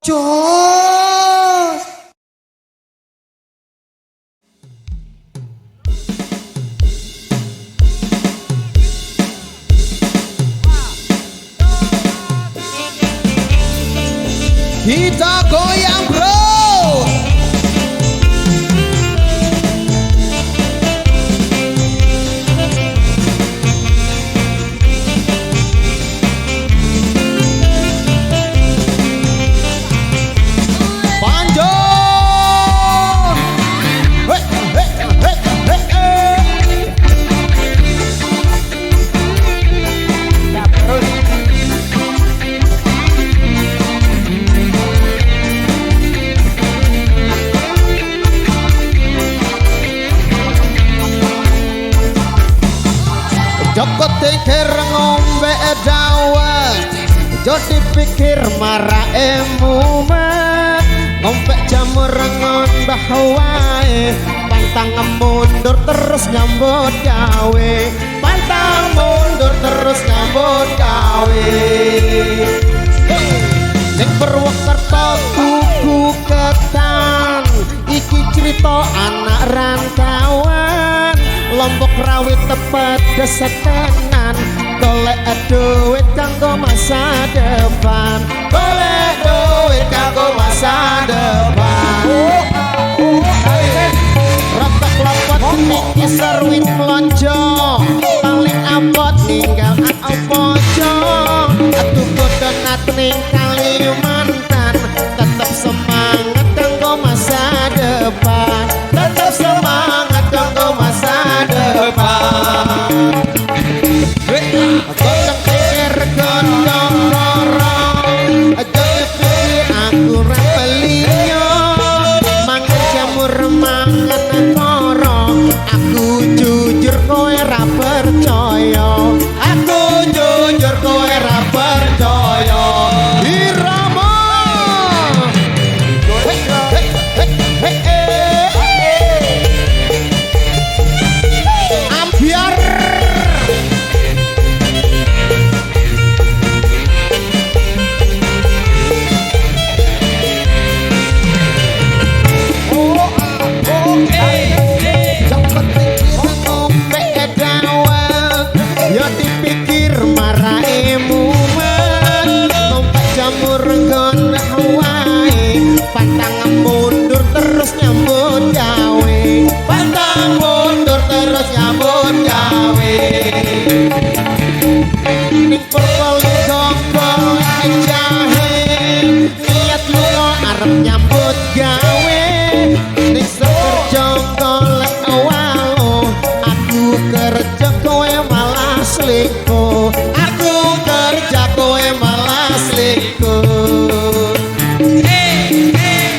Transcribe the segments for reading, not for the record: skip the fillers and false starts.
Jos. Kita goyang bro. Panjang. Hey, hey, hey, hey, hey. Joko tingkir ngombe dawet, jo dipikir marake mumet. Ngombe jamur ngondah wae, pantang mundur terus nyambut gawe. Pantang mundur terus nyambut gawe. Ning Purwokerto kuku ketan, iki crita anak rantauan. Lombok rawit tepet desetenan, golek duit kanggo masa depan. Golek duit kanggo masa depan. Rotok lopot niki serwit mlonjo, paling abot ninggal aja. Tuku donat ning Kalimantan, tetep semangat kanggo masa depan. Tetep semangat kanggo masa depan. Godong pikir godong loro, aja dipikir aku ra beliyo. Mangan jamur mangan koro, aku jujur kowe ra percaya. Aku jujur kowe ra percaya. Irama. Hey, hey, hey, hey, hey. Ambiar. Joko tingkir ngombe dawet, ya dipikir marake mumet. Ngombe jamur nggon wae, pantang mundur terus nyambut gawe. Pantang mundur terus nyambut gawe. Ning Purwokerto golek jahe, niat lunga arep nyambut gawe. Ning kerja golek walu, aku kerja kowe malah selingkuh. Aku kerja kowe malah selingkuh.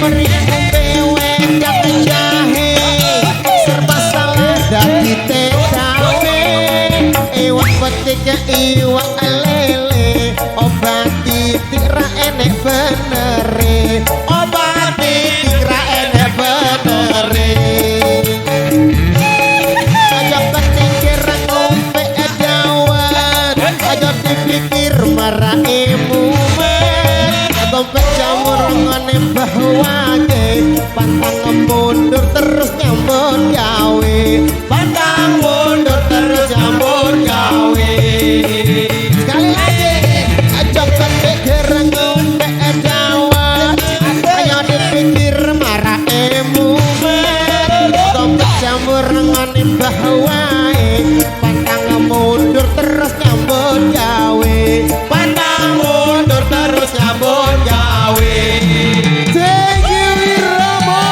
Meri ngombe wedang jahe, serba salah dadi TKW. Iwak petik iwak lele, obat titik ra enek benere. Obat titik ra enek benere. Aja ketikir ngombe dawet, aja dipikir marake mumet. Ngombe jamur ngene mbah wage, pantang mundur terus nyambut gawe. Pantang mundur terus nyambut gawe. Sekali lagi, aja ketikir ngombe dawet, aja dipikir marake mumet. Ngombe jamur ngene mbah wae, pantang mundur terus nyambut gawe. Pantang mundur terus nyambut gawe. Thank you Irama.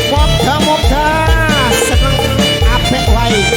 Moga-moga seneng apik wae.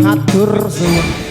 Hatur suwun.